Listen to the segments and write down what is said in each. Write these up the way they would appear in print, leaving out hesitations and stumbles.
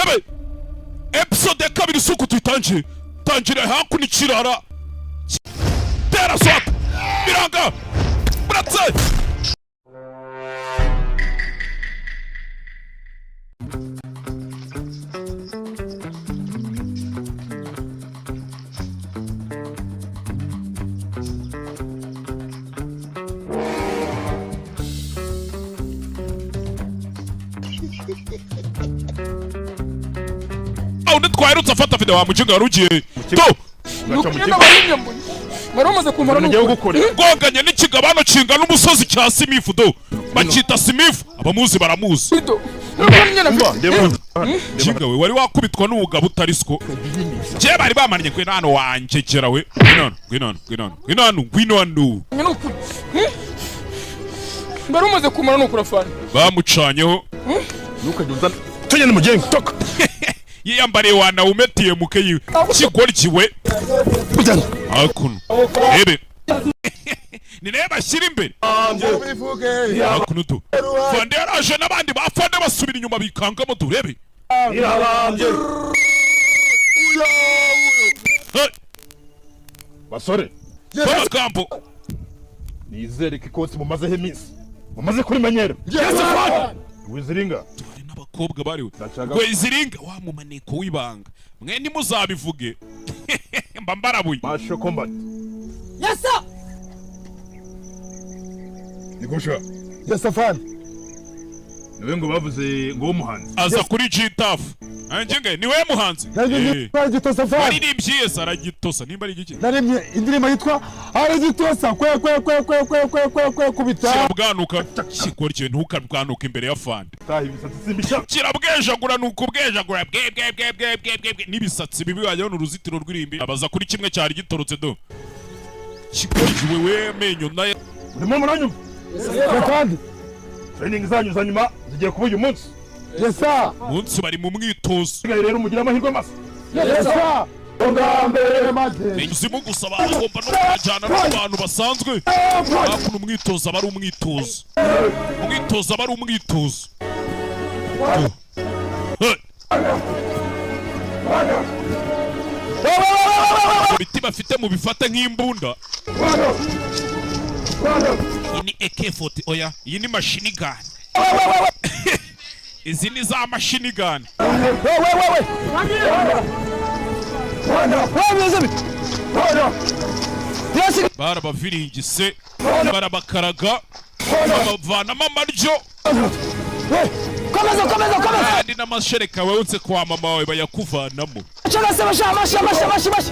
Rebe episode ya kabiri, si uku tuyitangiye. Tangire hakuno, ikirara tera swat biranga buratse. Aho ntitwaherutse afata video wa mukinga wari ugiye to. Nuko n'abayinyambuye wari umaze kumara. Ngiye gukorera. Gonganye n'ikigabano kingana umusozi cya Simifu do, bacyita Simifu, abamuzi baramuzi. Bido nuko nyine. Umva, ndeba. Kinga we wari wakubitwa n'ubugabo utari siko je bari bamannye. Ngwino hano wanjegera we, ngwino hano, ngwino hano, ngwino hano, ngwino hano, ngwino hano. Nukuri wari umaze kumara nukuri, afana. Bamucanyeho. Ntukajye uzana tugende mu gengo toka. Yiyambariye wanawumetiye muke yiwe kigoryi we. Ujyana. Hakuno rebe ni nawe bashyira imbere hakuno tu. Fande yaraje n'abandi ba fande basubira inyuma bikangamo, turebe. Irabambye. Hey, basore, amagambo. Nizere ko ikosi mumazeho iminsi mumaze kurimenyera. Wiziringa. Hari n'abakobwa bariwe. Ndashaka- Rweziringa wa mu maneko w'ibanga, mwe ntimuzabivuge mba mbarabuye. Martial combat. Yes sir. Nigusha. Yes, afande. Niwe ngo bavuze ngo w'umuhanzi. Aza kuri Gtaf anjye, ni we muhanzi. Aragitosa, afande. Waririmbye yese aragitosa nimba ari igiki. Naremye indirimbo yitwa Aragitosa kwe kwe kwe kwe kwe kwe kwe kwe kubita. Kirabwanuka kigoryi, ntukabwanuka imbere ya fande. Taha imisatsi simbishaka. Kirabwejagura, ni ukubwejagura bwe bwe bwe bwe bwe bwe bwe n'ibisatsi bibi wagira ni uruzitiro rw'irimbi. Abaza kuri kimwe cyari gitorotse do, kigoryi wewe, amenyo nayo. Murimo muranyumva? Afande. Training zanyu za nyuma zigiye kuba uyu munsi. Yes sir. Munsi bari mu mwitozo. Sigaye rero mugire amahirwe masa. Yes sir. Ubwa maze. Uzimu gusa bagomba no kubajyana no ku bantu basanzwe hakuno. Umwitozo aba ari umwitozo, umwitozo aba ari umwitozo. Hey. Ibiti bafite mubifate nk'imbunda. Iyi ni AK40, oya, iyi ni machine gun, izi ni za machine gun. We we we we. We bimeze bite? Yes. Barabaviringise, barabakaraga, babavanamo amaryo. We. Komeza, komeza, komeza. Kandi n'amashereka wewutse kwa mama wawe bayakuvanamo. Cyangwa se basha amashi amashi amashi amashi.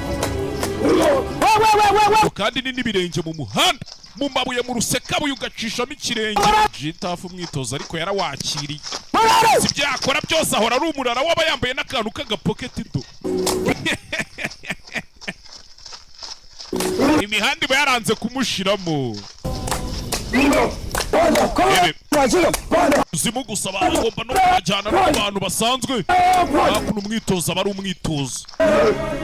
We we we we we. Kandi ni n'ibirenge mu muhanda, mu mabuye, mu rusekabuye ugacishamo ikirenge. Jitafu umwitozo ariko yarawakiriye. Si ibyo yakora byose, ahora ari umurara waba yambaye n'akantu k'agapoketi do. Imihanda iba yaranze kumushiramo. Rebe. Uzimu gusa bagomba no kubajyana no ku bantu basanzwe hakuno. Umwitozo aba ari umwitozo,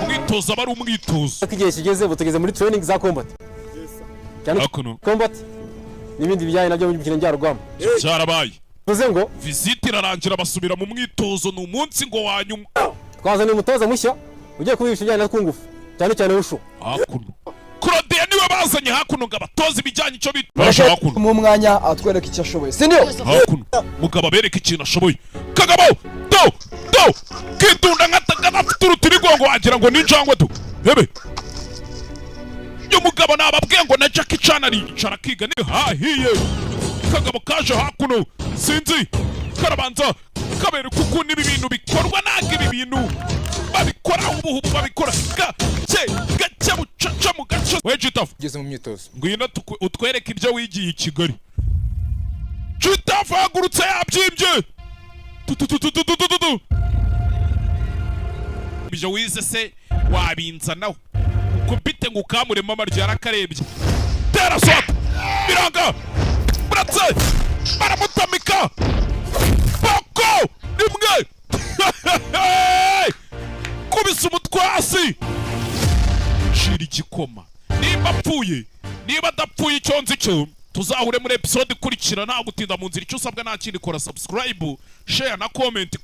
umwitozo aba ari umwitozo. Ko igihe kigeze ubu tugeze muri training za combat cyane. Hakuno. Combat n'ibindi bijyanye nabyo mu mikino njyarugamba. Byarabaye. Bivuze ngo Visite irarangira, basubira mu mwitozo, ni umunsi ngo wa nyuma. Twazaniye umutoza mushya ugiye kubigisha ibijyanye na kungufu, cyane cyane wushu. Hakuno Claude niwe bazanye hakuno ngo abatoze ibijyanye icyo bita baje hakuno. Mu mwanya atwereka icyo ashoboye, si ndio? Hakuno mugabo abereka ikintu ashoboye. Kagabo do do kitunda nk'atagana, afite urutirigongo wagira ngo ni injangwe tu. Hebe uyu mugabo nababwiye ngo na Jackie Chan aricara akiga ni hahiye. Kagabo kaje hakuno, sinzi karabanza kabereka ukuntu ibi bintu bikorwa. Ntabwo ibi bintu babikora ubuhubu, babikora gake gake, bucaca mu gace. We Gitafu. Ugeze mu myitozo. Ngwino utwereke ibyo wigiye i Kigali. Gitafu yahagurutse yabyimbye. Tu, tu, tu, tu, tu, tu, tu, tu, tu. Ibyo wize se wabinzanaho ukubite ngo ukamuremo amaryo yarakarebye. Tera swat biranga buratse, baramutamika boko rimwe, kubisa umutwe hasi, cira igikoma. Nimba apfuye, niba adapfuye, icyo nzi cyo tuzahure muri episode ikurikira. Nta gutinda mu nzira, icyo usabwa nta kindi, kora subscribe, share na comment.